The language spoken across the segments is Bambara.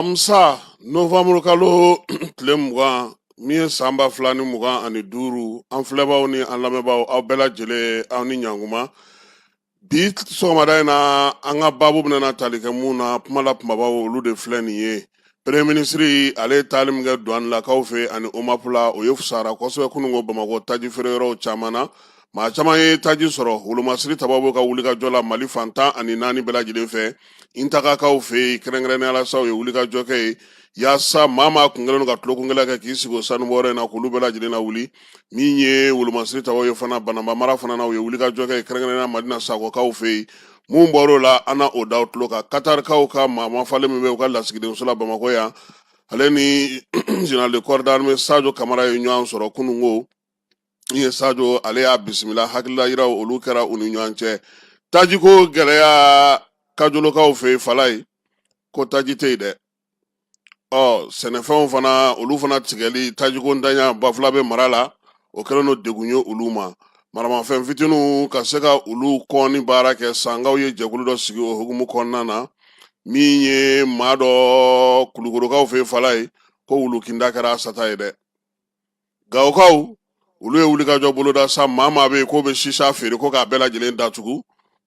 Alamisa novanburu kalo tile 20 min ye san 2025, an filɛbaw ni an lamɛnbaaw, aw bɛɛ lajɛlen, aw ni ɲankuma. Bi sɔgɔmada in na, an ka baabu bɛna tali kɛ mun na, kuma la kumabaw, olu de filɛ nin ye. Premier ministre, ale ye taali min kɛ duwanilakaw fɛ ani OMAP la, o ye fusara kosɛbɛ. Kununko Bamakɔ taji feere yɔrɔw caman na, maa caman ye taji sɔrɔ. Wolomasiri tabaw b'u ka wulikajɔ la Mali fan 14 bɛɛ lajɛlen fɛ. Intakakaw fɛ yen, kɛrɛnkɛrɛnnenya la sa, u ye wulikajɔ kɛ yen yaasa maa maa kun kɛlen don ka tulokungɛlɛya kɛ k'i sigi o sanubɔyɔrɔ in na, k'olu bɛɛ lajɛlen lawuli. Min ye wolomasiri tabaw ye fana, Banamba mara fana na, u ye wulikajɔ kɛ yen, kɛrɛnkɛrɛnnenya Madina Sakɔkaw fɛ yen. Mun bɔr'o la, an na o da tulo kan. Katarikaw ka maa mafalen min bɛ u ka lasigidenso la Bamakɔ yan, ale ni général de corps d'armée Sajo Kamara ye ɲɔgɔn sɔrɔ kununko. Min ye Sajo, ale y'a bisimila. Hakilila yiraw, olu kɛra u ni ɲɔgɔn cɛ. Tajiko gɛlɛya Kajolokaw fɛ yen, Falaye ko taji tɛ yen dɛ. Ɔ sɛnɛfɛnw fana, olu fana tigɛli tajiko ntanya Bafulabe mara la, o kɛlen don degun ye olu ma. Maramafɛn fitininw ka se ka olu kɔnni baara kɛ, Sankaw ye jɛkulu dɔ sigi o hukumu kɔnɔna na. Min ye maa dɔ Kulukorokaw fɛ yen, Falaye ko wulukinda kɛra a sata ye dɛ. Gawokaw, olu ye wulikajɔ boloda sa, maa maa bɛ yen k'o bɛ sisa feere, ko k'a bɛɛ lajɛlen datugu.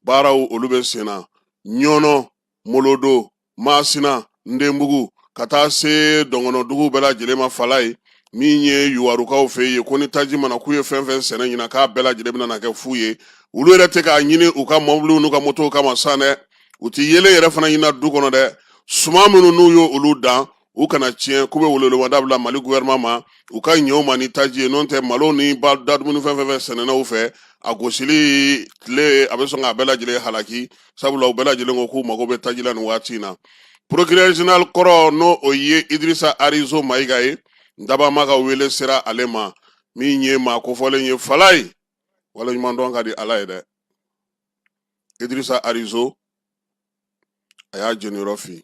Baaraw, olu bɛ sen na Ɲɔnɔ, Molodo, Masina, Ndenbugu, ka taa se dɔngɔnɔdugu bɛɛ lajɛlen ma. Falaye min ye Yuwarukaw fɛ yen, ko ni taji mana, k'u ye fɛn fɛn sɛnɛ ɲinan, k'a bɛɛ lajɛlen bɛna kɛ fu ye. Olu yɛrɛ tɛ k'a ɲini u ka mɔbiliw n'u ka motow kama san dɛ, u tɛ yelen yɛrɛ fana ɲini du kɔnɔ dɛ. Suman minnu n'u ye olu dan, u kana tiɲɛ, k'u bɛ welewelemada bila Mali gouvernement ma, u ka ɲɛ u ma ni taji ye. N'o tɛ, malo ni ba dadumuni fɛn fɛn fɛn sɛnɛna u fɛ, a gosili tile a bɛ sɔn k'a bɛɛ lajɛlen halaki, sabula u bɛɛ lajɛlen ko k'u mago bɛ taji la nin waati in na. Procureur général kɔrɔ, n'o o ye Idirisa Arizo Mayiga ye, Dabama ka wele sera ale ma. Min ye maa kofɔlen ye, Falaye, waleɲumandɔn ka di Ala ye dɛ. Idirisa Arizo, a y'a jeniyɔrɔ fin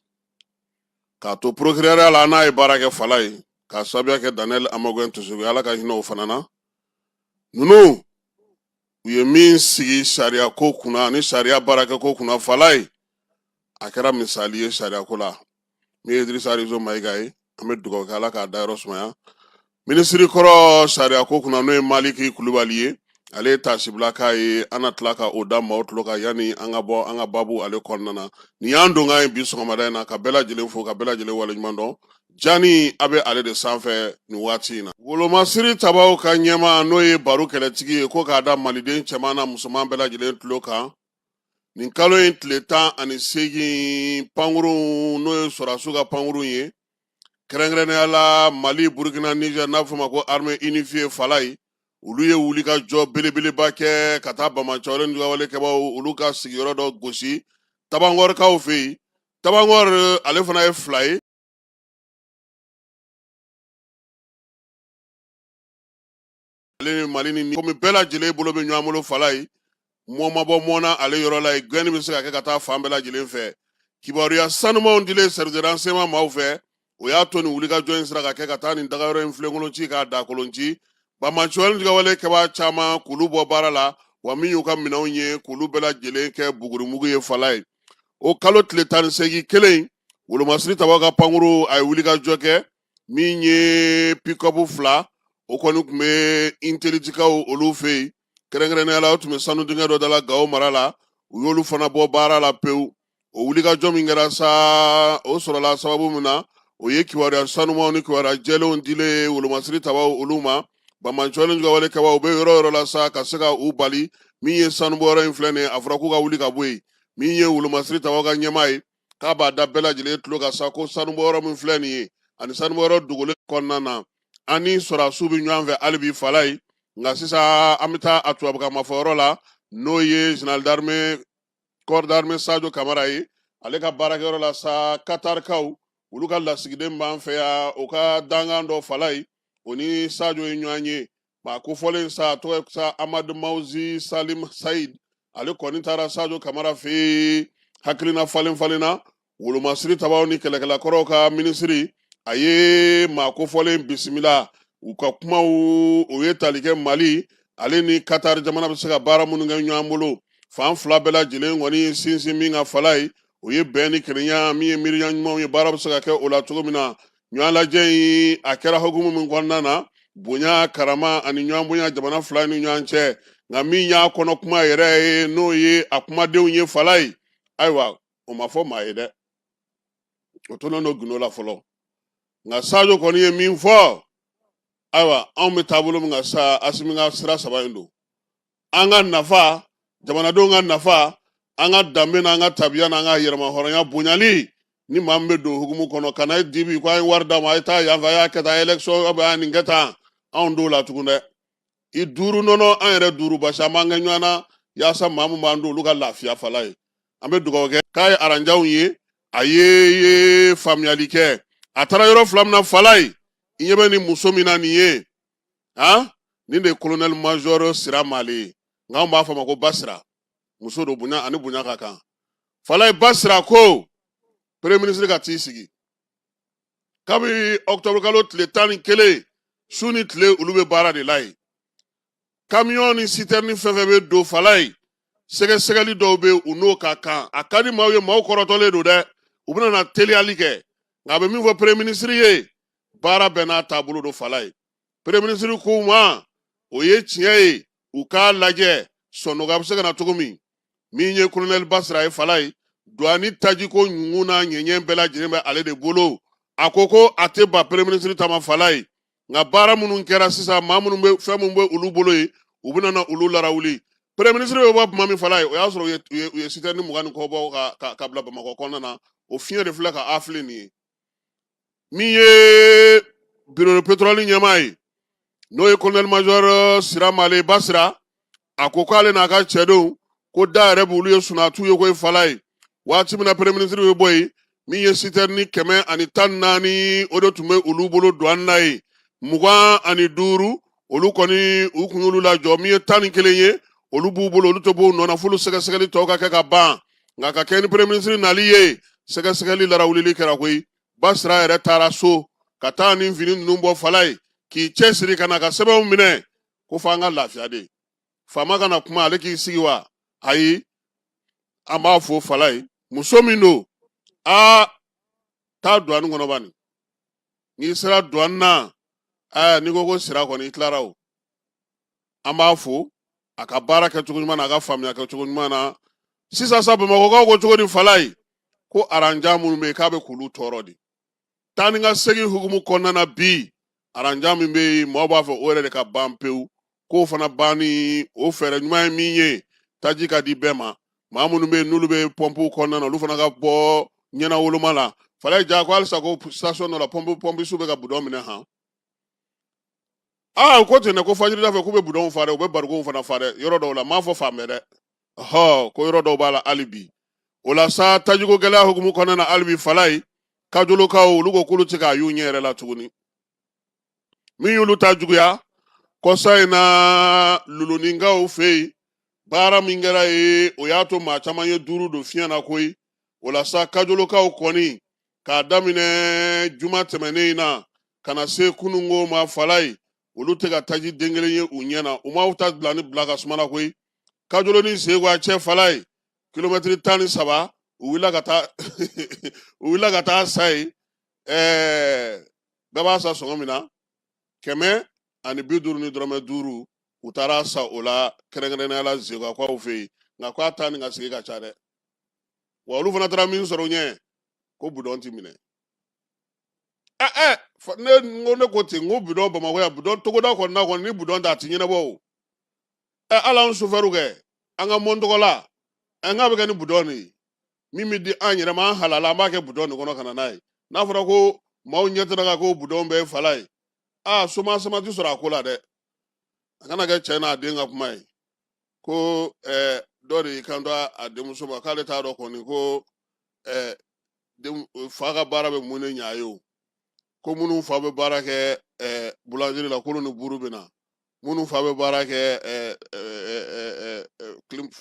k'a to procureur la, n'a ye baara kɛ, Falaye, k'a sababuya kɛ Daniel Amagoyɛn Tosogo, Ala ka hinɛ o fana na. Ninnu u ye min sigi sariya ko kunna ni sariya baarakɛ ko kunna, Falaye, a kɛra misali ye sariya ko la. Min ye Idirisa Arizo Mayiga ye, an bɛ dugawu kɛ, Ala k'a dayɔrɔ sumaya. Minisiri kɔrɔ sariya ko kunna, n'o ye Maliki Kulubali ye, ale ye taasibila k'a ye. An na tila ka o da maaw tulo kan yanni an ka bɔ an ka babu ale kɔnɔna na. Nin y'an donkan ye bi sɔgɔmada in na, ka bɛɛ lajɛlen fo, ka bɛɛ lajɛlen waleɲuman dɔn. Jani a bɛ ale de sanfɛ nin waati in na. Wolomasiri tabaw ka ɲɛmaa, n'o ye baro kɛlɛtigi ye, ko k'a da maliden cɛman na musoman bɛɛ lajɛlen tulo kan, nin kalo in tile 18, pankurun, n'o ye sɔrɔdasiw ka pankurun ye, kɛrɛnkɛrɛnnenya la Mali, Burukina, Niger, n'a bɛ f'o ma ko armée unifiée, Falaye, olu ye wulikajɔ belebeleba kɛ ka taa banbaanciwale ni juguyawale kɛbaaw, olu ka sigiyɔrɔ dɔ gosi Tabankɔrikaw fɛ yen. Tabankɔri, ale fana ye fila ye. Ale ni Mali ni komi bɛɛ lajɛlen bolo bɛ ɲɔgɔn bolo, Falaye, mɔ ma bɔ mɔ na ale yɔrɔ la yen, gɛnni bɛ se ka kɛ ka taa fan bɛɛ lajɛlen fɛ. Kibaruya sanumanw dilen service de renseignement maaw fɛ, o y'a to nin wulikajɔ in sera ka kɛ ka taa nin dagayɔrɔ in filenkolon ci, k'a dakolon ci, banbaanciwale ni juguyawale kɛbaa caman k'olu bɔ baara la, wa min y'u ka minɛnw ye, k'olu bɛɛ lajɛlen kɛ bugurimugu ye. Falaye, o kalo tile 18 kelen, wolomasiri tabaw ka pankuru, a ye wulikajɔ kɛ. Min ye pick-up fila, o kɔni tun bɛ Intelitikaw olu fɛ yen, kɛrɛnkɛrɛnnenya la o tun bɛ sanu dingɛ dɔ da la Gawo mara la, u y'olu fana bɔ baara la pewu. O wulikajɔ min kɛra sa, o sɔrɔla sababu min na, o ye kibaruya sanumanw ni kibaruya jɛlenw dilen wolomasiri tabaw olu ma. Banbaanciwale ni juguyawale kɛbaaw, u bɛ yɔrɔ yɔrɔ la sa, ka se ka u bali. Min ye sanubɔyɔrɔ in filɛ nin ye, a fɔra k'u ka wuli ka bɔ yen. Min ye wolomasiri tabaw ka ɲɛmaa ye, k'a b'a da bɛɛ lajɛlen tulo kan sa, ko sanubɔyɔrɔ min filɛ nin ye ani sanubɔyɔrɔ dogolen kɔnɔna na, an ni sɔrɔdasiw bɛ ɲɔgɔn fɛ hali bi, Falaye. Nka sisan an bɛ taa a tubabukan mafɔyɔrɔ la, n'o ye général d'armée corps d'armée Sajo Kamara ye, ale ka baarakɛyɔrɔ la sa. Katarikaw, olu ka lasigiden b'an fɛ yan, o ka dankan dɔ, Falaye, o ni Sajo ye ɲɔgɔn ye. Maa kofɔlen sa, a tɔgɔ ye sa Amadu Mawuzi Salim Sayid, ale kɔni taara Sajo Kamara fɛ yen. Hakilina falen falenna. Wolomasiri tabaw ni kɛlɛkɛlakɔrɔw ka minisiri, a ye maa kofɔlen bisimila. U ka kumaw, o ye tali kɛ Mali ale ni Qatar jamana bɛ se ka baara minnu kɛ ɲɔgɔn bolo, fan fila bɛɛ lajɛlen kɔni sinsin min ka, Falaye, O ye bɛn ni kelenya min ye, miiriya ɲumanw ye, baara bɛ se ka kɛ o la cogo min na. Ɲɔgɔn lajɛ in, a kɛra hukumu min kɔnɔna na, bonya, karama ani ɲɔgɔn bonya jamana fila ni ɲɔgɔn cɛ. Nka min y'a kɔnɔ kuma yɛrɛ ye, n'o ye a kumadenw ye, Falayi, ayiwa, o ma fɔ maa ye dɛ, o tolen don gundo la fɔlɔ. Nka Sajo kɔni ye min fɔ, ayiwa, anw bɛ taabolo min kan sa, Asimi ka sira saba in don, an ka nafa, jamanadenw ka nafa, an ka danbe n'an ka tabiya n'an ka yɛrɛma hɔrɔnya bonyali. Ni maa min bɛ don hukumu kɔnɔ, kana ye dibi ko an ye wari d'a ma, a ye taa yan fɛ, a y'a kɛ tan, élection, a bɛ nin kɛ tan, anw t'o la tugun dɛ. I duuru nɔnɔ, an yɛrɛ duuru basi, an b'an kɛ ɲɔgɔn na yaasa maa min b'an don, olu ka lafiya. Falayi, an bɛ dugawu kɛ k'a ye aranjaw ye, a ye faamuyali kɛ. A taara yɔrɔ fila min na, Falayi, i ɲɛ bɛ nin muso min na nin ye, han, nin de ye colonel major Sira Male ye, nka anw b'a fɔ a ma ko Basira. Muso don, bonya ani bonya ka kan. Falayi, Basira ko premier ministre ka t'i sigi kabi octobre kalo tile 11, su ni tile olu bɛ baara de la yen. Kamiyɔn ni sitɛrini fɛn fɛn bɛ don, Falayi, sɛgɛsɛgɛli dɔw bɛ u n'o ka kan. A ka di maaw ye, maaw kɔrɔtɔlen don dɛ, u bɛna na teliyali kɛ. Nka a bɛ min fɔ premier ministre ye, baara bɛɛ n'a taabolo don. Falayi, premier ministre k'u ma o ye tiɲɛ ye, u k'a lajɛ sɔnɔgɔya bɛ se ka na cogo min. Min ye colonel Basira ye, Falayi, douane tajiko ɲugun n'a ɲɛɲɛ bɛɛ lajɛlen bɛ ale de bolo. A ko ko a tɛ ban premier ministre ta ma, Falayi, nka baara minnu kɛra sisan, maa minnu bɛ fɛn minnu bɛ olu bolo yen, u bɛna na olu larawuli. Premier ministre bɛ bɔ tuma min, Falayi, o y'a sɔrɔ u ye sitɛrini 20 ni kɔ bɔ ka bila Bamakɔ kɔnɔna na. O fiɲɛ de filɛ ka a filɛ nin ye. Min ye bureau de pétrole ɲɛmaa ye, n'o ye colonel major Sira Male Basira, a ko k'ale n'a ka cɛdenw ko da yɛrɛ b'olu ye, sunatu ye koyi. Falayi, waati min na premier ministre bɛ bɔ yen, min ye sitɛrini 114, o de tun bɛ olu bolo douane na yen. 25, olu kɔni u kun y'olu lajɔ. Min ye 11 ye, olu b'u bolo, olu tɛ bɔ u nɔ na f'olu sɛgɛsɛgɛli tɔw ka kɛ ka ban. Nka ka kɛ ni premier ministre nali ye, sɛgɛsɛgɛli larawulili kɛra koyi. Basira yɛrɛ taara so ka taa ni fini ninnu bɔ, Falayi, k'i cɛsiri ka na ka sɛbɛnw minɛ ko f'an ka lafiya de. Faama kana kuma, ale k'i sigi wa? Ayi, an b'a fo, Falayi, muso min don. Aa, taa douane kɔnɔ bani, n'i sera douane na, aa, n'i ko ko Sira kɔni, i tilara o. An b'a fo a ka baara kɛcogo ɲuman na, a ka faamuya kɛcogo ɲuman na. Sisan sa, Bamakɔkaw ko cogo di, Falayi? Ko aranja minnu bɛ yen, k'a bɛ k'olu tɔɔrɔ de. Taa ni ka segin hukumu kɔnɔna na bi, aranja min bɛ yen, maaw b'a fɔ o yɛrɛ de ka ban pewu. K'o fana banni, o fɛɛrɛ ɲuman ye min ye, taji ka di bɛɛ ma. Maa minnu bɛ yen n'olu bɛ pɔnpuw kɔnɔna na, olu fana ka bɔ ɲɛnawoloma la. Falayi ja ko halisa ko station dɔ la, pɔnpisiw bɛ ka budɔn minɛ han. Aa, ko ten dɛ, ko fajirida fɛ k'u bɛ budɔnw fa dɛ, u bɛ barigonw fana fa dɛ yɔrɔ dɔw la. M'a fɔ fan bɛɛ dɛ, hɔ, ko yɔrɔ dɔw b'a la hali bi. O la sa, tajiko gɛlɛya hukumu kɔnɔna na hali bi, Falayi, Kajolokaw olu ko k'olu tɛ k'a y'u ɲɛ yɛrɛ la tuguni. Min y'olu ta juguya, kɔsa in na Loloninkaw fɛ yen, baara min kɛra yen, o y'a to maa caman ye duuru don fiɲɛ na koyi. O la sa, Kajolokaw kɔni, k'a daminɛ juma tɛmɛnen in na ka na se kununko ma, Falayi, olu tɛ ka taji den kelen ye u ɲɛ na. U m'aw ta bila ni bila ka suma na koyi. Kajolo ni Segwa cɛ, Falayi, kilomɛtiri 13, u wulila ka taa sa yen. Bɛɛ b'a sa sɔngɔ min na, 150 ni dɔrɔmɛ 5, u taara sa o la, kɛrɛnkɛrɛnnenya la Zegwakaw fɛ yen. Nka k'a taa ni ka segin ka ca dɛ. Wa olu fana taara min sɔrɔ u ɲɛ, ko budɔn ti minɛ. Ɛ ɛ, ne ko, ne ko ten, n ko budɔn Bamakɔ yan, budɔn togoda kɔnɔna kɔni, ni budɔn tɛ, a ti ɲɛnabɔ o. Ɛ, hali an sofɛriw kɛ, an ka mɔn tɔgɔ la, an k'a bɛ kɛ ni budɔn de ye min bɛ di an yɛrɛ ma, an halala, an b'a kɛ budɔn de kɔnɔ ka na n'a ye. N'a fɔra ko maaw ɲɛ tɛna ka k'o budɔn bɛɛ fala ye, aa, soma sama ti sɔrɔ a ko la dɛ. A kana kɛ cɛ n'a den ka kuma ye ko dɔ de y'i kanto a denmuso ma k'ale t'a dɔn kɔni ko fa ka baara bɛ mun de ɲɛ a ye o. Ko minnu fa bɛ baara kɛ boulangerie la, k'olu ni buru bɛ na. Minnu fa bɛ baara kɛ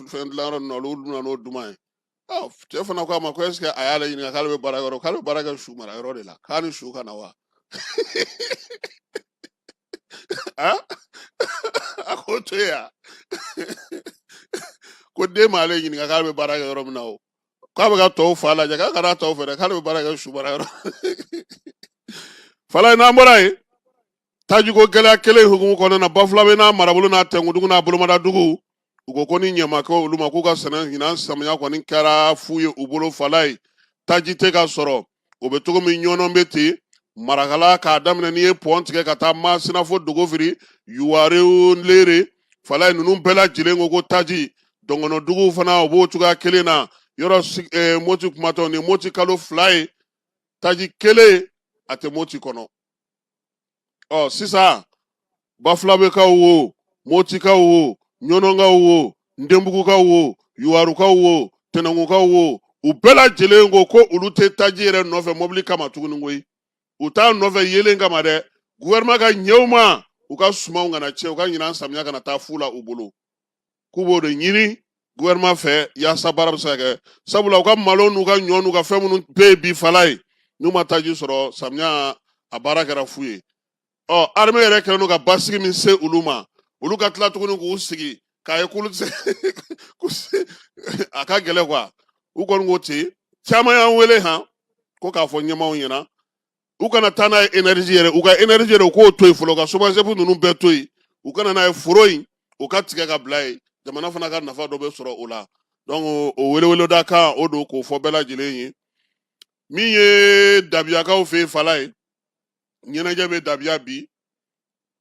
fɛn dilanyɔrɔ ninnu na, olu bɛ na n'o duman ye. Cɛ fana ko a ma ko est ce que a y'ale ɲininka k'ale bɛ baara yɔrɔ, k'ale bɛ baara kɛ su mara yɔrɔ de la, k'a ni su ka na wa? A k'o to yen yan, ko den m'ale ɲininka k'ale bɛ baara kɛ yɔrɔ min na o. K'a bɛ ka tɔw fa lajɛ, k'a kana tɔw fɛ dɛ, k'ale bɛ baara kɛ su baara yɔrɔ. Falaye, n'an bɔra yen, tajiko gɛlɛya kelen hukumu kɔnɔna na, Bafulabe n'a marabolo n'a Tɛnkudugu n'a bolomadadugu, u ko ko ni ɲɛ ma kɛ olu ma, k'u ka sɛnɛ ɲinan samiya kɔni kɛra fu ye u bolo. Falaye, taji tɛ ka sɔrɔ. O bɛ cogo min, Ɲɔnɔ bɛ ten, Marakala k'a daminɛ n'i ye pɔn tigɛ ka taa Masina fo Dogofiri, Yuware, Lere, Falaye, ninnu bɛɛ lajɛlen ko ko taji. Dɔngɔnɔduguw fana, o b'o cogoya kelen na. Yɔrɔ Moti kumatɔ ni Moti kalo 2 ye, taji kelen a tɛ Moti kɔnɔ. Ɔ sisan, Bafulabekaw wo, Motikaw wo, Ɲɔnɔnkaw wo, Ndenbugukaw wo, Yuwarukaw wo, Tɛnɛnkukaw wo, u bɛɛ lajɛlen ko ko olu tɛ taji yɛrɛ nɔfɛ mɔbili kama tuguni koyi. U t'a nɔfɛ yeelen kama dɛ, gouvernement ka ɲɛ u ma, u ka sumanw kana tiɲɛ, u ka ɲinan samiya kana taa fu la u bolo. K'u b'o de ɲini gouvernement fɛ yaasa baara bɛ se ka kɛ, sabula u ka malo n'u ka ɲɔ n'u ka fɛn minnu bɛ yen bi, Falaye, n'u ma taji sɔrɔ, samiya a baara kɛra fu ye. Ɔ armée yɛrɛ kɛlen don ka basigi min se olu ma, olu ka tila tuguni k'u sigi k'a ye k'olu tɛ se, a ka gɛlɛn quoi. U kɔni ko ten, caman y'an wele han ko k'a fɔ ɲɛmaaw ɲɛna u kana taa n'a ye énergie yɛrɛ, u ka énergie yɛrɛ, u k'o to yen fɔlɔ, ka SOMAGEP ninnu bɛɛ to yen, u kana n'a ye foro in, o ka tigɛ ka bila yen, jamana fana ka nafa dɔ bɛ sɔrɔ o la. Donc o weleweleda kan o don k'o fɔ bɛɛ lajɛlen ye. Min ye Dabiyakaw fɛ yen, Falaye, ɲɛnajɛ bɛ Dabiya bi.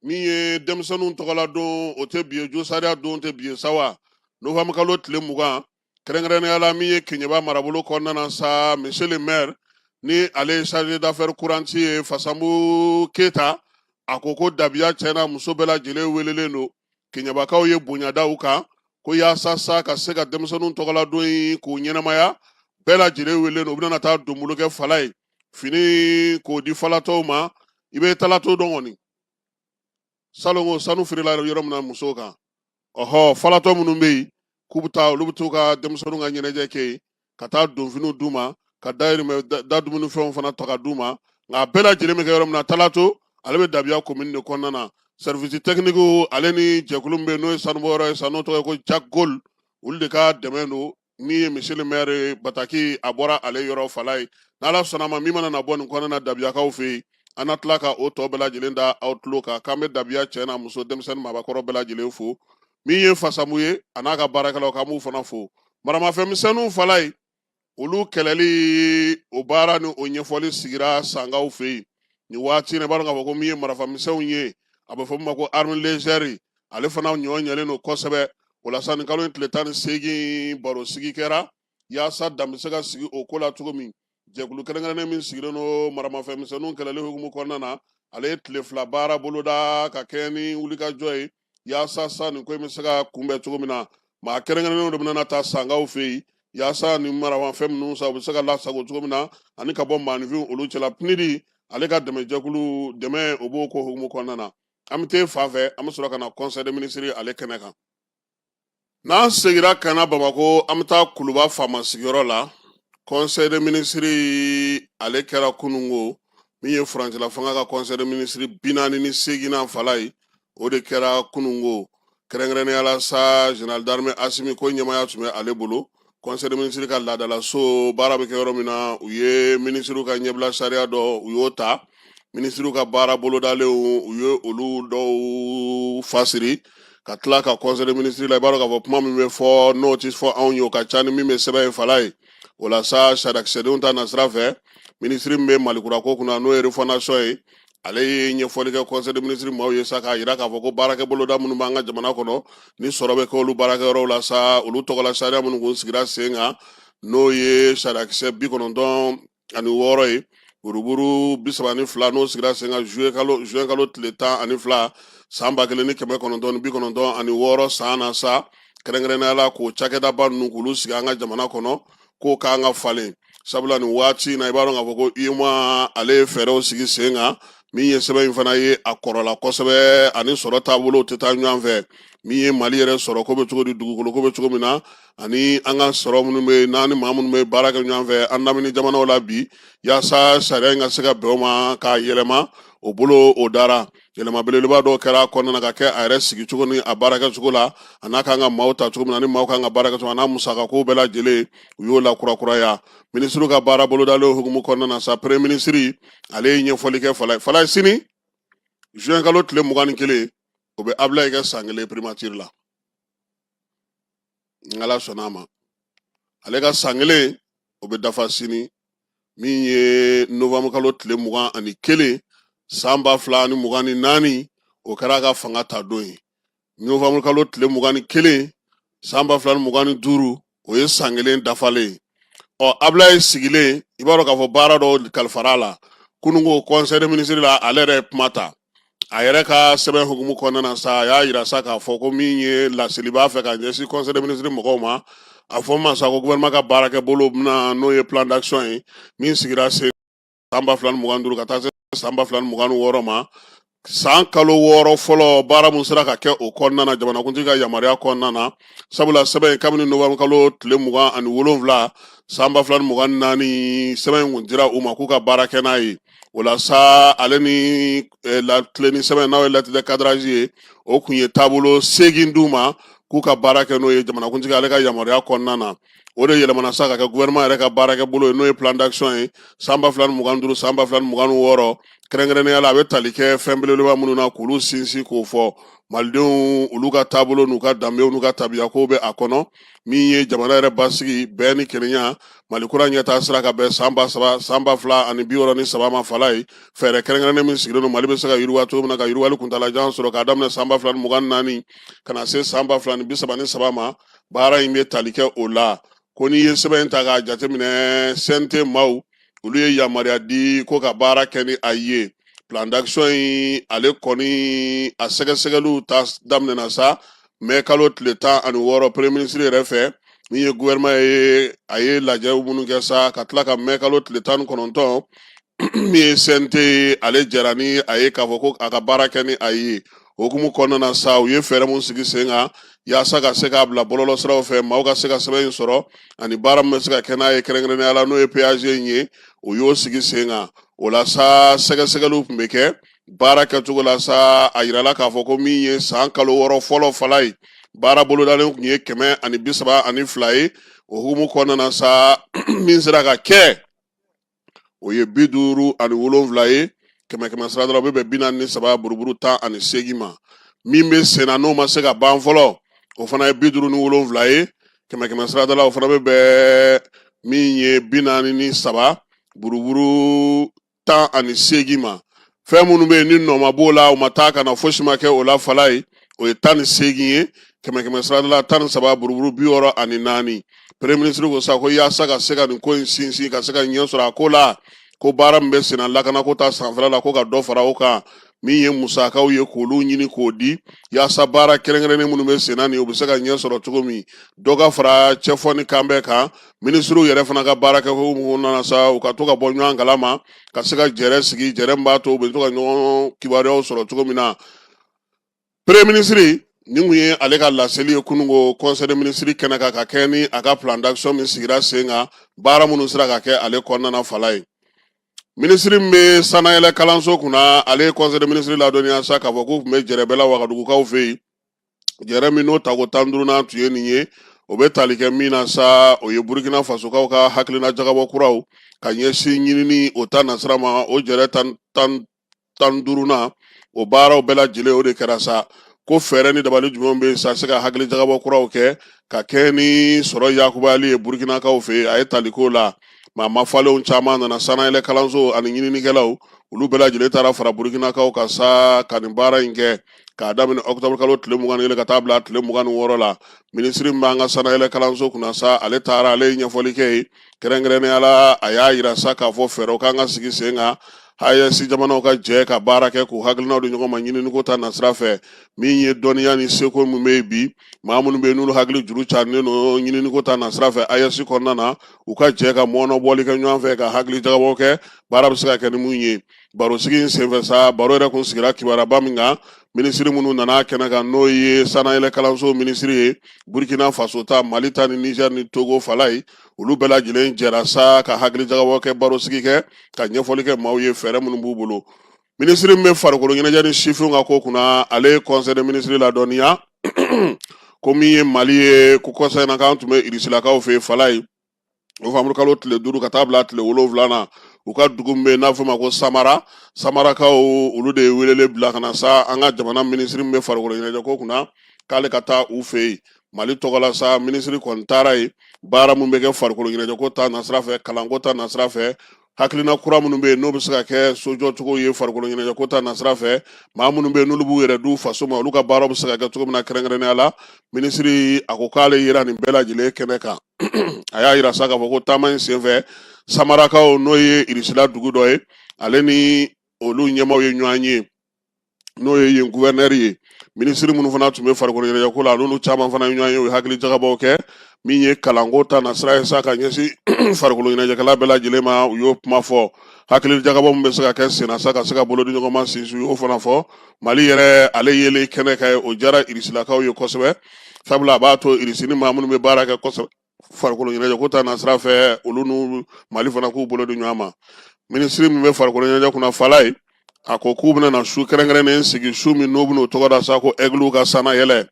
Min ye denmisɛnninw tɔgɔla don, o tɛ bi ye, josariya don tɛ bi ye sa wa, novembre kalo tile 20. Kɛrɛnkɛrɛnnenya la, min ye Keɲeba marabolo kɔnɔna na sa, monsieur le maire ni ale ye chargé d'affaires courantes ye, Fasanbu Keyita, a ko ko Dabiya cɛ n'a muso bɛɛ lajɛlen welelen don. Keɲebakaw ye bonya da u kan ko yaasa sa ka se ka denmisɛnninw tɔgɔla don in k'o ɲɛnamaya, bɛɛ lajɛlen welelen don. U bɛna taa donbolo kɛ Falaye, fini k'o di falatɔw ma. I bɛ talatɔ dɔn kɔni, salon ko sanu feerela yɔrɔ min na musow kan, ɔhɔ, falatɔ minnu bɛ yen k'u bɛ taa, olu bɛ t'u ka denmisɛnninw ka ɲɛnajɛ kɛ yen, ka taa donfiniw d'u ma, ka dayirimɛ da dumunifɛnw fana ta ka d'u ma. Nka a bɛɛ lajɛlen bɛ kɛ yɔrɔ min na, Talato, ale bɛ Dabiya commune de kɔnɔna na. Service technique ale ni jɛkulu min bɛ yen, n'o ye sanubɔyɔrɔ ye sa, n'o tɔgɔ ye ko Jack Gold, olu de ka dɛmɛ don. Min ye monsieur le maire bataki, a bɔra ale yɔrɔ, Falaye. N'Ala sɔnna ma, min mana na bɔ nin kɔnɔna na Dabiyakaw fɛ yen, an na tila ka o tɔ bɛɛ lajɛlen da aw tulo kan. K'an bɛ Dabiya cɛ n'a muso, denmisɛnnin, maabakɔrɔ bɛɛ lajɛlen fo. Min ye Fasamu ye, a n'a ka baarakɛlaw, k'an b'u fana fo. Maramafɛnmisɛnninw, Falaye, olu kɛlɛli o baara ni o ɲɛfɔli sigira Sankaw fɛ yen nin waati in na. I b'a dɔn k'a fɔ ko min ye marafamisɛnw ye, a bɛ fɔ min ma ko arme légère, ale fana ɲɔ ɲɛlen don kosɛbɛ. O la sa, nin kalo in tile 18, baro sigi kɛra yaasa dan bɛ se ka sigi o ko la cogo min. Jɛkulu kɛrɛnkɛrɛnnen min sigilen don maramafɛnmisɛnninw kɛlɛli hukumu kɔnɔna na, ale ye tile 2 baara boloda ka kɛɲɛ ni wulikajɔ ye yaasa sa nin ko in bɛ se ka kunbɛn cogo min na. Maa kɛrɛnkɛrɛnnenw de bɛna taa Sankaw fɛ yen yaasa nin maramafɛn ninnu sa, u bɛ se ka lasago cogo min na ani ka bɔ maaninfinw olu cɛla. PNUD ale ka dɛmɛjɛkulu dɛmɛ, o b'o ko hukumu kɔnɔna na. An bɛ taa fan fɛ, an bɛ sɔrɔ ka na conseil des ministres ale kɛnɛ kan. N'an segira ka na Bamakɔ, an bɛ taa Kuluba faama sigiyɔrɔ la. Conseil des ministres ale kɛra kunungo. Min ye furancɛla fanga ka conseil des ministres 48nan, Falaye, o de kɛra kunungo. Kɛrɛnkɛrɛnnenya la sa, général d'armée Asimi ko ɲɛmaaya tun bɛ ale bolo. Conseil des ministres ka laadalaso baara bɛ kɛ yɔrɔ min na, u ye minisiriw ka ɲɛbila sariya dɔ, u y'o ta. Minisiriw ka baara bolodalenw, u ye olu dɔw fasiri ka tila ka conseil des ministres la. I b'a dɔn k'a fɔ kuma min bɛ fɔ, n'o tɛ fɔ anw ye, o ka ca ni min bɛ sɛbɛn ye, Falaye. O la sa, sariyakisɛdenw ta nasira fɛ, minisiri min bɛ Malikura ko kunna, n'o ye refondation ye, ale ye ɲɛfɔli kɛ conseil des ministres maaw ye sa, k'a jira k'a fɔ ko baarakɛ boloda minnu b'an ka jamana kɔnɔ, ni sɔrɔ bɛ kɛ olu baarakɛyɔrɔw la sa, olu tɔgɔla sariya minnu kun sigira sen kan, n'o ye sariyakisɛ 96 ye, buruburu 32, n'o sigira sen kan juin kalo tile 12 san 1996 san na sa, kɛrɛnkɛrɛnnenya la k'o cakɛdaba ninnu k'olu sigi an ka jamana kɔnɔ, k'o k'an ka falen. Sabula nin waati in na, i b'a dɔn k'a fɔ ko UEMOA ale ye fɛɛrɛw sigi sen kan. Min ye sɛbɛn in fana ye, a kɔrɔla kosɛbɛ, ani sɔrɔ taabolow tɛ taa ɲɔgɔn fɛ. Min ye Mali yɛrɛ sɔrɔ ko bɛ cogo di, dugukolo ko bɛ cogo min na, ani an ka sɔrɔ minnu bɛ yen, n'an ni maa minnu bɛ baara kɛ ɲɔgɔn fɛ an lamini jamanaw la bi, yaasa sariya in ka se ka bɛn o ma k'a yɛlɛma. O bolo o dara, yɛlɛma belebeleba dɔw kɛra a kɔnɔna na ka kɛ a yɛrɛ sigicogo ni a baarakɛcogo la, a n'a kan ka maaw ta cogo min na, ni maaw kan ka baara kɛ cogo min na, a n'a musakako bɛɛ lajɛlen, u y'o lakurakuraya. Minisiriw ka baara bolodalen hukumu kɔnɔna na sa, premier minisiri ale ye ɲɛfɔli kɛ. Falaye, Falaye, sini juin kalo tile 21, o bɛ Abulayi kɛ san kelen primature la. Ni Ala sɔnna a ma, ale ka san kelen o bɛ dafa sini min ye novembre kalo tile 21 san 2024, o kɛra a ka fanga ta don ye. Novembre kalo tile 21 san 2025, o ye san kelen dafalen ye. Ɔ, Abulayi sigilen, i b'a dɔn k'a fɔ baara dɔw kalifara a la kununko conseil des ministres la. Ale yɛrɛ ye kuma ta a yɛrɛ ka sɛbɛn hukumu kɔnɔna na sa, a y'a yira sa k'a fɔ ko min ye laseli b'a fɛ ka ɲɛsin conseil des ministres mɔgɔw ma, a fɔ ma sa ko gouvernement ka baarakɛbolo bɛna, n'o ye plan d'action ye min sigira sen san 2025 ka taa se san 2026 ma. San kalo 6 fɔlɔ, baara mun sera ka kɛ o kɔnɔna na jamanakuntigi ka yamaruya kɔnɔna na, sabula sɛbɛn in, kabini novembre kalo tile 27 san 2024, sɛbɛn in kun dira u ma k'u ka baara kɛ n'a ye. O la sa, ale ni la tile ni sɛbɛn, n'o ye lettre de cadrage ye, o kun ye taabolo 8 d'u ma k'u ka baara kɛ n'o ye jamanakuntigi ale ka yamaruya kɔnɔna na. O de yɛlɛmana sa ka kɛ gouvernement yɛrɛ ka baarakɛbolo ye, n'o ye plan d'action ye san 2025 san 2026. Kɛrɛnkɛrɛnnenya la, a bɛ tali kɛ fɛn belebeleba minnu na k'olu sinsin k'o fɔ malidenw, olu ka taabolo n'u ka danbew n'u ka tabiyakow bɛ a kɔnɔ, min ye jamana yɛrɛ basigi, bɛn ni kelenya, Mali kura ɲɛtaa sira ka bɛn san 3000, san 2063 ma. Falaye, fɛɛrɛ kɛrɛnkɛrɛnnen min sigilen don Mali bɛ se ka yiriwa cogo min na, ka yiriwali kuntalajan sɔrɔ k'a daminɛ san 2024 ka na se san 2033 ma, baara in bɛ tali kɛ o la. Ko n'i ye sɛbɛn in ta k'a jateminɛ, CNT maaw, olu ye yamaruya di ko ka baara kɛ ni a ye. Plan d'action in, ale kɔni a sɛgɛsɛgɛliw ta daminɛna sa mɛ kalo tile 16 premier ministre yɛrɛ fɛ, min ye gouvernement ye, a ye lajɛw minnu kɛ sa, ka tila ka mɛ kalo tile 19, min ye CNT ye, ale jɛra ni a ye k'a fɔ ko a ka baara kɛ ni a ye. O hukumu kɔnɔna na sa, u ye fɛɛrɛ mun sigi sen kan yaasa ka se k'a bila bɔlɔlɔsiraw fɛ, maaw ka se ka sɛbɛn in sɔrɔ, ani baara min bɛ se ka kɛ n'a ye, kɛrɛnkɛrɛnnenya la n'o ye PAG in ye, o y'o sigi sen kan. O la sa, sɛgɛsɛgɛliw tun bɛ kɛ baara kɛcogo la sa. A yirala k'a fɔ ko min ye san kalo 6 fɔlɔ, Falaye, baara bolodalen tun ye 132 ye. O hukumu kɔnɔna na sa, min sera ka kɛ, o ye 57 ye kɛmɛ kɛmɛ sira la, o bɛ bɛn 43 buruburu 18 ma. Min bɛ sen na, n'o ma se ka ban fɔlɔ, o fana ye 57 ye kɛmɛ kɛmɛ sira la, o fana bɛ bɛn min ye 43 buruburu 18 ma. Fɛn minnu bɛ yen ni nɔ ma b'o la, u ma taa ka na, fosi ma kɛ o la, Falaye, o ye 18 ye kɛmɛ kɛmɛ sira la, 13 buruburu 64. Premier ministre ko sa ko yaasa ka se ka nin ko in sinsin, ka se ka ɲɛ sɔrɔ a ko la, ko baara min bɛ senna lakanako ta sanfɛla la, ko ka dɔ fara o kan, min ye musakaw ye, k'olu ɲini k'o di yaasa baara kɛrɛnkɛrɛnnen minnu bɛ senna nin, u bɛ se ka ɲɛ sɔrɔ cogo min, dɔ ka fara cɛfɔ ni kanbɛn kan. Minisiriw yɛrɛ fana ka baara kɛ hukumu nana sa, u ka to ka bɔ ɲɔgɔn kalama, ka se ka jɛrɛ sigi, jɛrɛ min b'a to u bɛ to ka ɲɔgɔn kibaruyaw sɔrɔ cogo min na. Premier ministre nin kun ye ale ka laseli ye kununko conseil des ministres kɛnɛ kan, ka kɛ ni a ka plan d'action min sigira sen kan, baara minnu sera ka kɛ ale kɔnɔna na. Falaye, minisiri min bɛ sanayɛlɛ kalanso kunna, ale ye conseil des ministres ladɔnniya sa k'a fɔ k'u tun bɛ jɛrɛbɛ la Wagadugukaw fɛ yen, jɛrɛ min n'o tako 15nan tun ye nin ye. O bɛ tali kɛ min na sa, o ye Burukina Fasokaw ka hakilina jagabɔ kuraw ka ɲɛsin ɲinini o ta nasira ma. O jɛrɛ 15nan, o baaraw bɛɛ lajɛlen, o de kɛra sa ko fɛɛrɛ ni dabali jumɛn bɛ yen sa se ka hakili jagabɔ kuraw kɛ ka kɛ ni sɔrɔ yakubayali ye Burukinakaw fɛ yen. A ye tali k'o la, maa mafalenw caman nana, sanayɛlɛ kalanso ani ɲininikɛlaw, olu bɛɛ lajɛlen taara fara Burukinakaw kan sa ka nin baara in kɛ k'a daminɛ ɔkutɔburu kalo tile 21 ka taa bila tile 26 la. Minisiri min b'an ka sanayɛlɛ kalanso kunna sa, ale taara, ale ye ɲɛfɔli kɛ yen. Kɛrɛnkɛrɛnnenya la, a y'a yira sa k'a fɔ fɛɛrɛw kan ka sigi sen kan, AES jamanaw ka jɛ ka baara kɛ k'u hakilinaw di ɲɔgɔn ma ɲininiko ta nasira fɛ, min ye dɔnniya ni seko min bɛ yen bi, maa minnu bɛ yen n'olu hakili juru carinnen don ɲininiko ta nasira fɛ AES kɔnɔna na, u ka jɛ ka mɔɔnɔbɔli kɛ ɲɔgɔn fɛ, ka hakili jagabɔ kɛ, baara bɛ se ka kɛ ni mun ye. Barosigi in senfɛ sa, baro yɛrɛ kun sigira kibaruba min kan, minisiri minnu nana kɛnɛ kan, n'o ye sanayɛlɛ kalanso minisiri ye, Burkina Faso ta, Mali ta ni Niger ni Togo, Falaye, olu bɛɛ lajɛlen jɛra sa ka hakili jagabɔ kɛ, barosigi kɛ, ka ɲɛfɔli kɛ maaw ye fɛɛrɛ minnu b'u bolo. Minisiri min bɛ farikolo ɲɛnajɛ ni sifinw ka ko kunna, ale ye conseil des ministres ladɔnniya ko min ye Mali ye, ko kɔsa in na k'an tun bɛ Irisilakaw fɛ yen, Falayi, nowanburu kalo tile 5 ka taa bila tile 7 na. U ka dugu min bɛ yen n'a fɔ ma ko Samara, Samarakaw olu de ye welele bila ka na sa an ka jamana minisiri min bɛ farikolo ɲɛnajɛ ko kunna, k'ale ka taa u fɛ yen Mali tɔgɔ la sa. Minisiri kɔni taara yen, baara min bɛ kɛ farikolo ɲɛnajɛ ko ta nasira fɛ, kalanko ta nasira fɛ, hakilina kura minnu bɛ yen n'o bɛ se ka kɛ sojɔcogo ye farikolo ɲɛnajɛ ko ta nasira fɛ, maa minnu bɛ yen n'olu b'u yɛrɛ d'u faso ma, olu ka baaraw bɛ se ka kɛ cogo min na. Kɛrɛnkɛrɛnnenya la, minisiri a ko k'ale yera nin bɛɛ lajɛlen kɛnɛ kan. A y'a yira sa k'a fɔ ko taama in senfɛ, Samarakaw, n'o ye Irisila dugu dɔ ye, ale ni olu ɲɛmaaw ye ɲɔgɔn ye, n'o ye yen guvɛrinɛri ye. Minisiri minnu fana tun bɛ farikolo ɲɛnajɛ ko la, n'olu caman fana ye ɲɔgɔn ye, u ye hakili jagabɔw kɛ. Min ye kalanko ta nasira ye sa ka ɲɛsin farikolo ɲɛnajɛkɛla bɛɛ lajɛlen ma, u y'o kuma fɔ. Hakili jagabɔ min bɛ se ka kɛ senna sa ka se ka bolo di ɲɔgɔn ma sinsin, u y'o fana fɔ. Mali yɛrɛ, ale yelen kɛnɛ kan ye, o diyara Irisilakaw ye kosɛbɛ, sabula a b'a to Irisi ni maa minnu bɛ baara kɛ kosɛbɛ farikolo ɲɛnajɛ ko ta nasira fɛ, olu n'u Mali fana k'u bolo di ɲɔgɔn ma. Minisiri min bɛ farikolo ɲɛnajɛ kunna, Falaye, a ko k'u bɛna na su kɛrɛnkɛrɛnnen sigi, su min n'o bɛna o tɔgɔ da sa ko Ɛgiliw ka sannayɛlɛ.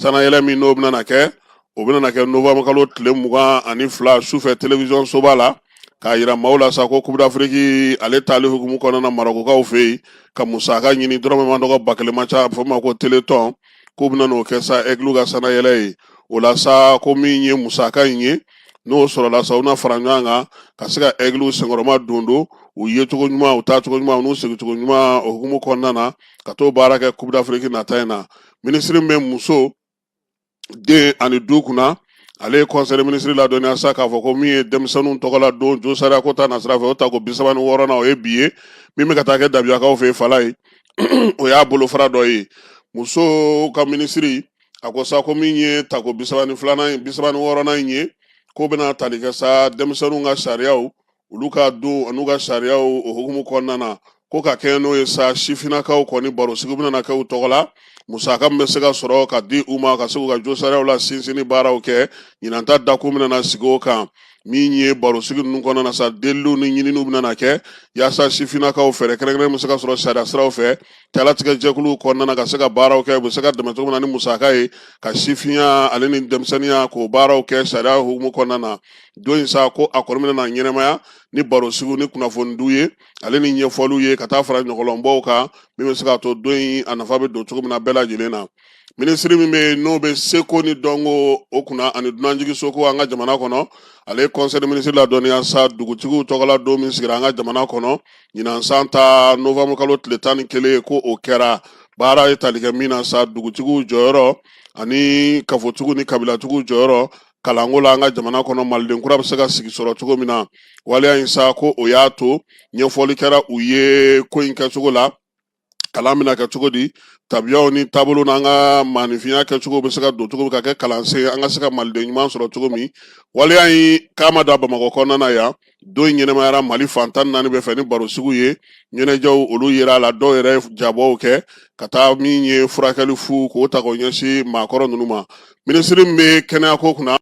Sannayɛlɛ min n'o bɛna na kɛ, o bɛna na kɛ novembre kalo tile 22 sufɛ télévision soba la, k'a yira maaw la sa ko Coupe d'Afrique ale taali hukumu kɔnɔna na Marɔkukaw fɛ yen, ka musaka ɲini, dɔrɔmɛ man dɔgɔ, 1000 man ca, a bɛ fɔ min ma ko Téléthon, k'u bɛna n'o kɛ sa Ɛgiliw ka sannayɛlɛ ye. O la sa, ko min ye musaka in ye, n'o sɔrɔla sa, u na fara ɲɔgɔn kan ka se ka Ɛgiliw senkɔrɔma don don u yecogo ɲuman, u taacogo ɲuman, u n'u segincogo ɲuman, o hukumu kɔnɔna na, ka t'o baara kɛ Coupe d'Afrique nata in na. Minisiri min bɛ muso, den ani du kunna, ale ye conseil des ministres ladɔnniya sa k'a fɔ ko min ye denmisɛnninw tɔgɔla don josariya ko ta nasira fɛ, o tako 36nan, o ye bi ye, min bɛ ka taa kɛ Dabiyakaw fɛ yen, Falaye, o y'a bolofara dɔ ye. Muso ka minisiri a ko sa ko min ye tako 32nan ye, 36nan in ye, k'o bɛna tali kɛ sa denmisɛnninw ka sariyaw, olu ka don an'u ka sariyaw, o hukumu kɔnɔna na, ko ka kɛɲɛ n'o ye sa, sifinnakaw kɔni barosigi bɛna kɛ u tɔgɔ la, musaka min bɛ se ka sɔrɔ ka di u ma ka se k'u ka josariyaw la sinsinni baaraw kɛ. Ɲinan ta dakun bɛna na sigi o kan. Min ye barosigi ninnu kɔnɔna na sa, deliliw ni ɲininiw bɛna na kɛ yaasa sifinnakaw fɛɛrɛ kɛrɛnkɛrɛn bɛ se ka sɔrɔ sariya siraw fɛ, kɛlatigɛ jɛkuluw kɔnɔna na, ka se ka baaraw kɛ, u bɛ se ka dɛmɛ cogo min na ni musaka ye, ka sifinya ale ni denmisɛnninya k'o baaraw kɛ sariya hukumu kɔnɔna na. Don in sa, ko a kɔni bɛna na ɲɛnamaya ni barosigiw ni kunnafonidiw ye, ale ni ɲɛfɔliw ye, ka taa fara ɲɔgɔlɔnbɔw kan, min bɛ se k'a to don in a nafa bɛ don cogo min na bɛɛ lajɛlen na. Minisiri min bɛ yen n'o bɛ seko ni dɔnko o kunna ani dunanjigin an ka jamana kɔnɔ, ale ye conseil des ministres ladɔnniya sa dugutigiw tɔgɔla don min sigira an ka jamana kɔnɔ ɲinan san ta novembre kalo tile 11, ko o kɛra baara ye tali kɛ min na sa, dugutigiw jɔyɔrɔ ani kafotigiw ni kabilatigiw jɔyɔrɔ kalanko la an ka jamana kɔnɔ, maliden kura bɛ se ka sigi sɔrɔ cogo min na. Waleya in sa, ko o y'a to ɲɛfɔli kɛra u ye ko in kɛcogo la, kalan bɛna kɛ cogo di, tabiyaw ni taabolo n'an ka maaninfinya kɛcogo bɛ se ka don cogo min ka kɛ kalansen, an ka se ka maliden ɲuman sɔrɔ cogo min. Waleya in k'a ma da Bamakɔ kɔnɔna na yan, don in ɲɛnamayara Mali fan 14 bɛɛ fɛ ni barosigiw ye, ɲɛnajɛw olu yera a la, dɔw yɛrɛ jabɔw kɛ ka taa min ye furakɛli fu k'o ta k'o ɲɛsin maakɔrɔ ninnu ma. Minisiri min bɛ kɛnɛyako kunna,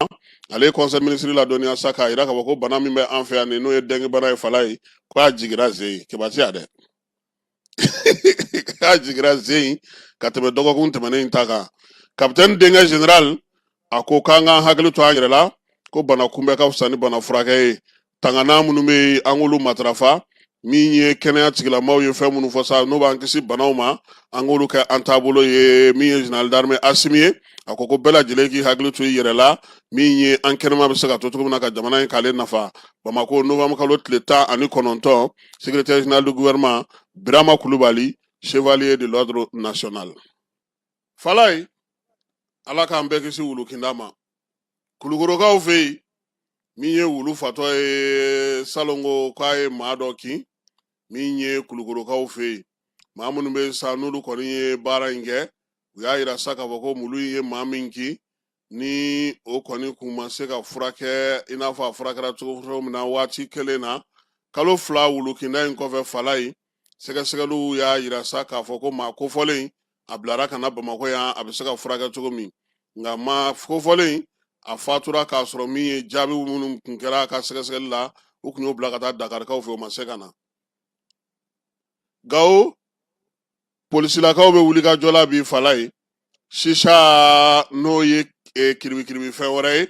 ale ye conseil minisiri ladɔnniya sa k'a jira k'a fɔ ko bana min bɛ an fɛ yan nin, n'o ye dengue bana ye, Falaye, k'a jigira zen in kebati ya dɛ, k'a jigira zen in ka tɛmɛ dɔgɔkun tɛmɛnen in ta kan. Kapitɛni denkɛ général a ko k'an k'an hakili to an yɛrɛ la, ko bana kunbɛ ka fisa ni bana furakɛ ye. Tangana minnu bɛ yen, an k'olu matarafa. Min ye kɛnɛya tigilamaaw ye fɛn minnu fɔ sa, n'o b'an kisi banaw ma, an k'olu kɛ an taabolo ye. Min ye général d'armée Asimi ye, a ko ko bɛɛ lajɛlen k'i hakili to i yɛrɛ la, min ye an kɛnɛma bɛ se ka to cogo min na ka jamana in k'ale nafa. Bamakɔ, novembre kalo tile 19, secrétaire général du gouvernement Birama Kulubali, chevalier de l'ordre national. Falaye, Ala k'an bɛɛ kisi wulukinda ma. Kulukorokaw fɛ yen, min ye wulu fatɔ ye salongo k'a ye maa dɔ kin, min ye Kulukorokaw fɛ yen, maa minnu bɛ sa n'olu kɔni ye baara in kɛ, u y'a yira sa k'a fɔ ko wulu in ye maa min kin, ni o kɔni kun ma se ka furakɛ i n'a fɔ a furakɛra cogo min na waati kelen na. Kalo 2 wulukinda in kɔfɛ, Falaye, sɛgɛsɛgɛliw y'a yira sa k'a fɔ ko maa kofɔlen a bilara ka na Bamakɔ yan, a bɛ se ka furakɛ cogo min, nka maa kofɔlen a fatura k'a sɔrɔ min ye jaabi minnu kun kɛra a ka sɛgɛsɛgɛli la, u kun y'o bila ka taa Dakarikaw fɛ, o ma se ka na Gawo. Polisilakaw bɛ wulikajɔ la bi Falaye. Sisa, n'o ye kiribikiribi fɛn wɛrɛ ye,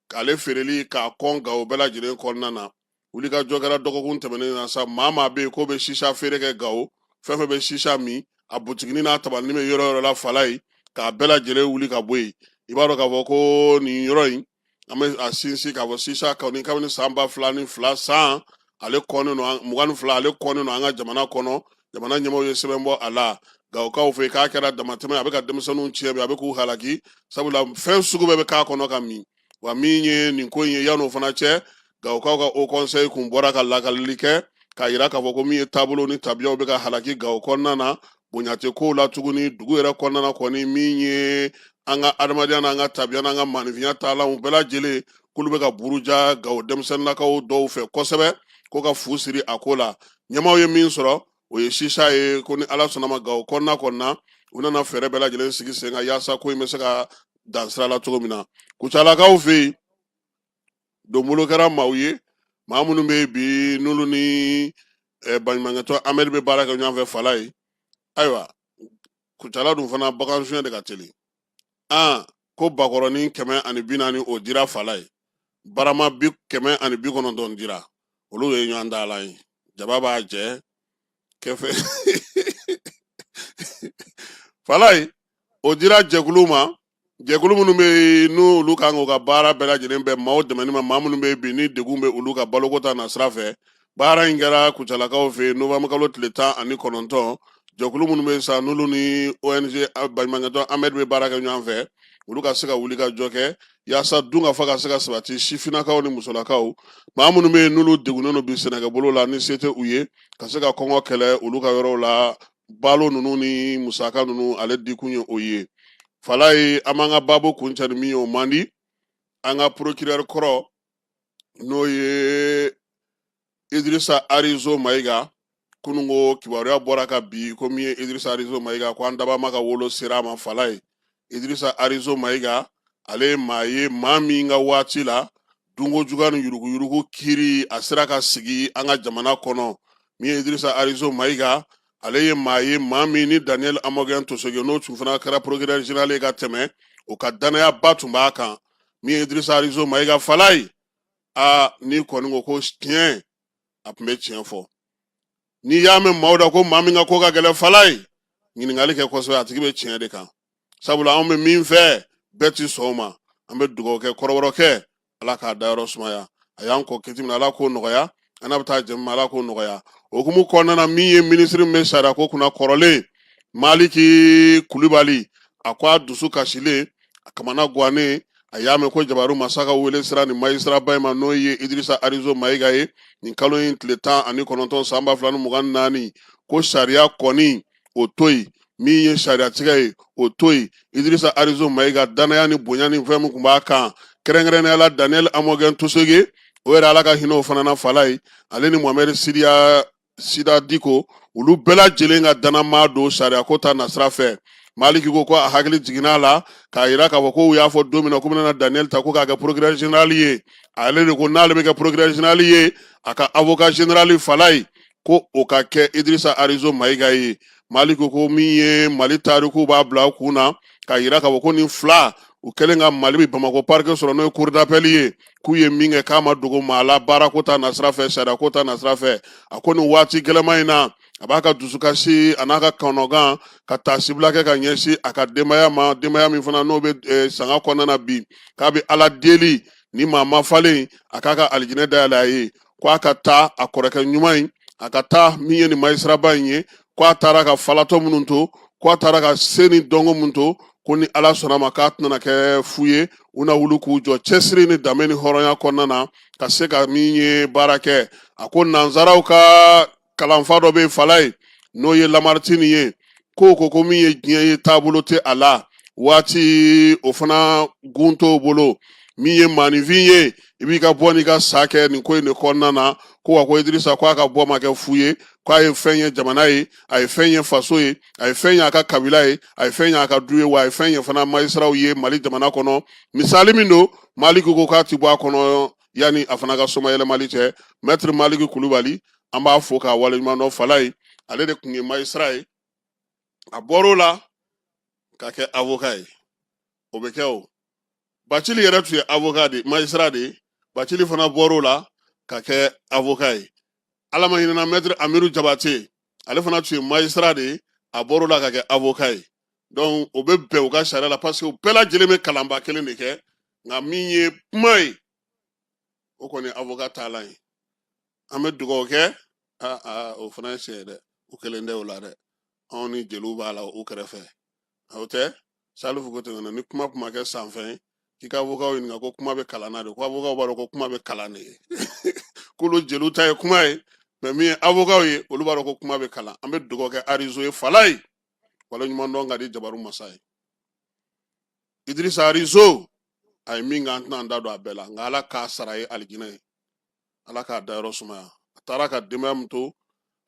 k'ale feereli k'a kɔn Gawo bɛɛ lajɛlen kɔnɔna na. Wulikajɔ kɛra dɔgɔkun tɛmɛnen na sa. Maa maa bɛ yen k'o bɛ sisa feere kɛ Gawo, fɛn fɛn bɛ sisa min, a butiginin n'a tabalinin bɛ yɔrɔ yɔrɔ la Falaye, k'a bɛɛ lajɛlen wuli ka bɔ yen. I b'a dɔn k'a fɔ ko nin yɔrɔ in, an bɛ a sinsin k'a fɔ sisa kɔni, kabini san 2002 san, ale kɔnnen don, 22, ale kɔnnen don an ka jamana kɔnɔ. Jamana ɲɛmaaw ye sɛbɛn bɔ a la Gawokaw fɛ k'a kɛra damatɛmɛ, a bɛ ka denmisɛnninw tiɲɛ bi, a bɛ k'u halaki, sabula fɛn sugu bɛɛ bɛ k'a kɔnɔ ka min. Wa min ye nin ko in ye, yan'o fana cɛ, Gawokaw ka haut conseil kun bɔra ka lakalili kɛ k'a yira k'a fɔ ko min ye taabolo ni tabiyaw bɛ ka halaki Gawo kɔnɔna na, bonya tɛ kow la tuguni dugu yɛrɛ kɔnɔna na kɔni. Min ye an ka adamadenya n'an ka tabiya n'an ka maninfinya taalanw bɛɛ lajɛlen, k'olu bɛ ka buruja Gawo denmisɛnninnakaw dɔw fɛ kosɛbɛ, ko ka fu siri a ko la. Ɲɛmaaw ye min sɔrɔ, o ye sisa ye, ko ni Ala sɔnna ma, Gawo kɔnɔna kɔnɔna, u nana fɛɛrɛ bɛɛ lajɛlen sigi sen kan yaasa ko in bɛ se ka dan sira la cogo min na. Kucalakaw fɛ yen, donbolo kɛra maaw ye, maa minnu bɛ yen bi, n'olu ni baɲumankɛtɔn AMED bɛ baara kɛ ɲɔgɔn fɛ Falaye. Ayiwa, Kucala dun fana, bagan suɲɛ de ka teli. An ko bakɔrɔnin 140, o dira Falaye. Barama 190 dira. Olu ye ɲɔgɔn dalan ye, jaba b'a jɛ kɛfɛ Falaye. O dira jɛkulu ma, jɛkulu minnu bɛ yen, n'olu kan k'u ka baara bɛɛ lajɛlen bɛn maaw dɛmɛni ma, maa minnu bɛ yen bi, ni degun bɛ olu ka baloko ta nasira fɛ. Baara in kɛra Kucalakaw fɛ yen novembre kalo tile 19. Jɛkulu minnu bɛ yen sa, n'olu ni ONG baɲumankɛtɔn AMED bɛ baara kɛ ɲɔgɔn fɛ, olu ka se ka wuli ka jɔ kɛ yaasa dun ka fa ka se ka sabati sifinnakaw ni musolakaw, maa minnu bɛ yen, n'olu degunnen don bi sɛnɛkɛbolo la, ni se tɛ u ye ka se ka kɔngɔ kɛlɛ olu ka yɔrɔw la. Balo ninnu ni musaka ninnu, ale dikun ye o ye Falaye. An b'an ka baabu kuncɛ ni min ye, o man di. An ka procureur kɔrɔ, n'o ye Idrissa Arizo Mayiga, kununko kibaruya bɔra ka bi ko min ye Idrissa Arizo Mayiga, ko an dabama ka wolo sera a ma Falaye. Idrissa Arizo Mayiga, ale ye maa ye, maa min ka waati la, dunko juguya ni yuruguyurugu kiri, a sera ka sigi an ka jamana kɔnɔ. Min ye Idrissa Arizo Mayiga, ale ye maa ye, maa min ni Daniel Amɔgɛn Tosoge, n'o tun fana kɛra procureur général ye ka tɛmɛ, o ka danayaba tun b'a kan. Min ye Idrissa Arizo Mayiga Falaye, aa, n'i kɔni ko ko tiɲɛ, a tun bɛ tiɲɛ fɔ. N'i y'a mɛn maaw da ko maa min ka ko ka gɛlɛn Falaye, ɲininkali kɛ kosɛbɛ, a tigi bɛ tiɲɛ de kan, sabula anw bɛ min fɛ, bɛɛ ti sɔn o ma. An bɛ dugawu kɛ kɔrɔbɔrɔkɛ, Ala k'a dayɔrɔ sumaya. A y'an kɔ kiti min na, Ala k'o nɔgɔya. An n'a bɛ taa jɛ min ma, Ala k'o nɔgɔya. O hukumu kɔnɔna na, min ye minisiri min bɛ sariya ko kunna kɔrɔlen, Maliki Kulubali, a ko a dusu kasilen, a kamana gannen, a y'a mɛn ko Jabaru Masa ka wele sera nin magistrat ba in ma, n'o ye Idrissa Arizo Mayiga ye, nin kalo in tile 19 san 2024, ko sariya kɔni, o to yen. Min ye sariyatigɛ ye, o to yen. Idrissa Arizo Mayiga, danaya ni bonya ni fɛn min tun b'a kan, kɛrɛnkɛrɛnnenya la Daniel Amɔgɛn Tosoge, o yɛrɛ, Ala ka hinɛ o fana na Falaye, ale ni Mohamɛdi Sidiya Sida Diko, olu bɛɛ lajɛlen ka danama don sariya ko ta nasira fɛ. Maliki ko ko a hakili jiginna a la k'a yira k'a fɔ ko u y'a fɔ don min na k'u bɛna Daniel ta ko k'a kɛ procureur général ye, ale de ko n'ale bɛ kɛ procureur général ye, a ka avocat général Falaye, ko o ka kɛ Idrissa Arizo Mayiga ye. Maliki ko min ye Mali tariku b'a bila kun na k'a yira k'a fɔ ko nin fila, u kɛlen ka Mali bi Bamakɔ parquet sɔrɔ, n'o ye cour d'appel ye, k'u ye min kɛ, k'a ma dogo maa la baarako ta nasira fɛ, sariyako ta nasira fɛ. A ko nin waati gɛlɛman in na, a b'a ka dusukasi a n'a ka kɔnɔgan ka taasibila kɛ ka ɲɛsin a ka denbaya ma, denbaya min fana n'o bɛ sanga kɔnɔna na bi, k'a bɛ Ala deli ni maa ma falen, a k'a ka alijinɛ dayɛlɛ a ye, ko a ka taa a kɔrɔkɛ ɲuman in, a ka taa min ye nin magistrat ba in ye, ko a taara ka falatɔ minnu to, ko a taara ka se ni dɔnko min to, ko ni Ala sɔnna ma, k'a tɛna kɛ fu ye. U na wuli k'u jɔ cɛsiri ni danbe ni hɔrɔnya kɔnɔna na ka se ka min ye baara kɛ. A ko nanzaraw ka kalanfa dɔ bɛ yen Falaye, n'o ye Lamartine ye, k'o ko ko min ye diɲɛ ye, taabolo tɛ a la, waati o fana gun t'o bolo. Min ye maaninfin ye, i b'i ka bɔ n'i ka sa kɛ nin ko in de kɔnɔna na. Ko wa, ko Idirisa, ko a ka bɔ ma kɛ fu ye, ko a ye fɛn ye jamana ye, a ye fɛn ye faso ye, a ye fɛn ye a ka kabila ye, a ye fɛn ye a ka du ye, wa a ye fɛn ye fana magistratw ye Mali jamana kɔnɔ. Misali min don, Maliki ko k'a ti bɔ a kɔnɔ yanni a fana ka somayɛlɛmali cɛ. Maître Maliki Kulubali, an b'a fo k'a waleɲuman dɔn Falaye. Ale de tun ye magistrat ye. A bɔr'o la ka kɛ avocat ye. O bɛ kɛ. O Bacili yɛrɛ tun ye avocat de, magistrat de ye. Bacili fana bɔr'o la ka kɛ avocat ye. Ala ma hinɛna maître Amiru Jabate, ale fana tun ye magistrat de ye, a bɔr'o la ka kɛ avocat ye. Donc o bɛ bɛn u ka sariya la, parce que u bɛɛ lajɛlen bɛ kalanba kelen de kɛ. Nka min ye kuma ye, o kɔni avocat taalan ye. An bɛ dugawu kɛ. Aa, o fana ye tiɲɛ ye dɛ, u kelen tɛ o la dɛ, anw ni jeliw b'a la u kɛrɛfɛ. O tɛ Salifu ko ten ni kuma kuma kɛ sanfɛn ye, k'i ka avocat ɲininka ko kuma bɛ kalan na de, ko avocat b'a dɔn ko kuma bɛ kalan de ye, k'olu jeliw ta ye kuma ye, mais min ye avocat ye, olu b'a dɔn ko kuma bɛ kalan. An bɛ dugawu kɛ Arizo ye, fala ye wale ɲuman dɔn ka di jabaru masa ye. Idrissa Arizo, a ye min kɛ, an tɛna an da don a bɛɛ la, nka Ala k'a sara ye alijinɛ ye, Ala k'a dayɔrɔ sumaya. A taara ka denbaya min to,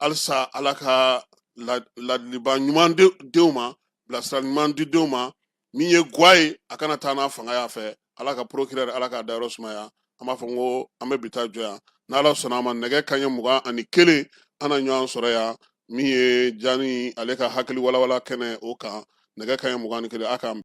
halisa Ala ka ladiliba ɲuman di denw ma, bilasira ɲuman di denw ma. Min ye gwa ye, a kana taa n'a fanga y'a fɛ. Ala ka procureur, Ala k'a dayɔrɔ sumaya. An b'a fɔ n ko an bɛ bi ta jɔ yan. N'Ala sɔnna a ma, nɛgɛ kanɲɛ 21, an na ɲɔgɔn sɔrɔ yan. Min ye Jani ale ka hakili walawala kɛnɛ o kan, nɛgɛ kanɲɛ 21, a k'an